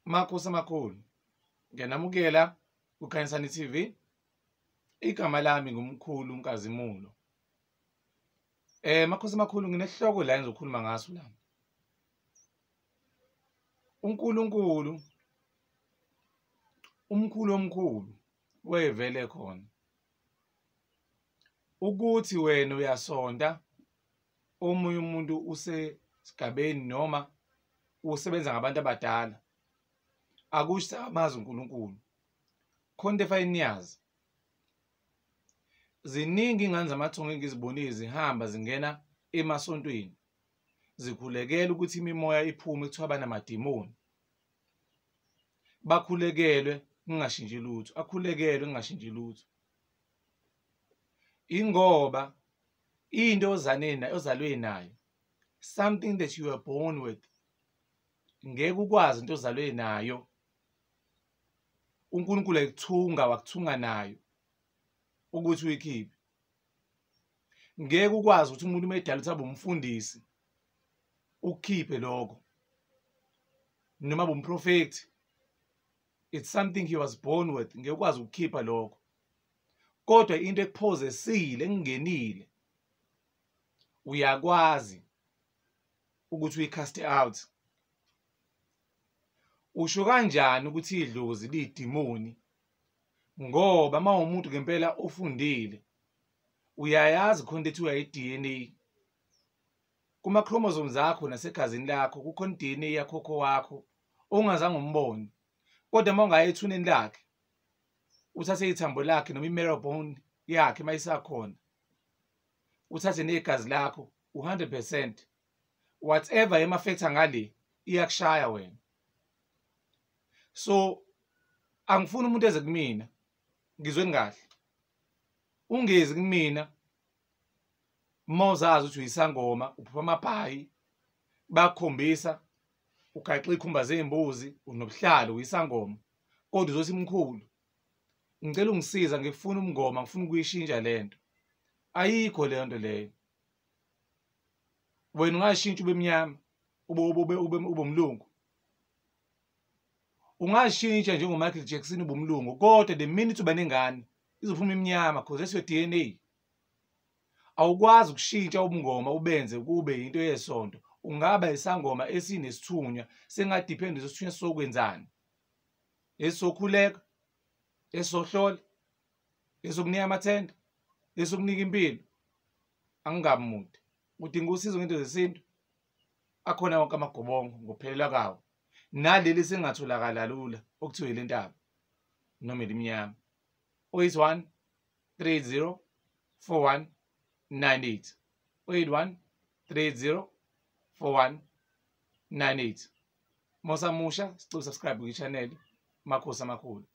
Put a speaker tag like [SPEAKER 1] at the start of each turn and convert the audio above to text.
[SPEAKER 1] Makhosi amakhulu, ngiyanamukela kuKhanyisani TV. Igama lami nguMkhulu Nkazimulo. Makhosi amakhulu, nginesihloko la engizokhuluma ngaso la. UNkulunkulu umkhulu omkhulu wevele khona. Ukuthi wena uyasonta, omunye umuntu usesigabeni noma usebenza ngabantu abadala, akusho amazi uNkulunkulu. Khona into efanele niyazi. Ziningi ingane zamathongo engizibonile zihamba zingena emasontweni zikhulekela ukuthi imimoya iphume, kuthiwa banamadimoni, bakhulekelwe kungashintshi lutho, akhulekelwe kungashintshi lutho. Ingoba into ozane ozalwe nayo, something that you were born with, ngeke ukwazi into ozalwe nayo. uNkulunkulu ekuthunga wakuthunga nayo ukuthi uyikhiphe. Ngeke ukwazi ukuthi umuntu uma edala ukuthi abe umfundisi ukukhiphe lokho, noma abe umprofethi. It's something he was born with, ngeke ukwazi ukukhipha lokho. Kodwa into ekuphozesile engingenile uyakwazi ukuthi uyi-cast out. Usho kanjani ukuthi idlozi liyidimoni? Ngoba uma umuntu ngempela ofundile uyayazi khona into ethiwa i-DNA. Kuma chromosomes akho nasegazini lakho kukhona i-DNA yakhokho wakho ongazange umbone. Kodwa uma ungaya ethuneni lakhe uthathe ithambo lakhe noma i-marrow bone yakhe mayisakhona, uthathe negazi lakho, u-100% whatever ema-affecta ngale iyakushaya wena. So angifuni umuntu eze kumina, ngizweni kahle, ungezi kumina uma uzazi ukuthi uyisangoma, uphupha amabhayi, bakukhombisa ugaxe iy'khumba zey'mbuzi, unobuhlalo, uyisangoma, kodwa uzothi mkhulu ngicela ungisiza, ngifuna umngoma, ngifuna ukuyishintsha lento. Ayikho leyo nto leyo. Wena ungashintsha ube mnyama, ube umlungu, ungashintsha njengo-Michael Jackson ube umlungu, kodwa the minute uba nengane izophuma imnyama, cause that's your DNA. Awukwazi ukushintsha ubungoma ubenze kube into yesonto. Ungaba isangoma esinesithunywa, senga-depend isithunywa sokwenzani, esokhuleka, esohlola, esokunika amathenda, esokunika impilo. Angingabi mude. Udinga usizo ngento zesintu, akhona wonke amagobongo ngokuphelela kwawo, naleli sengatholakala lula okuthiwa ile ntaba noma elimnyama. 081 380 4198, 081 380 4198. Mosamusha, sicela subscribe kwi-channel. Makhosi amakhulu.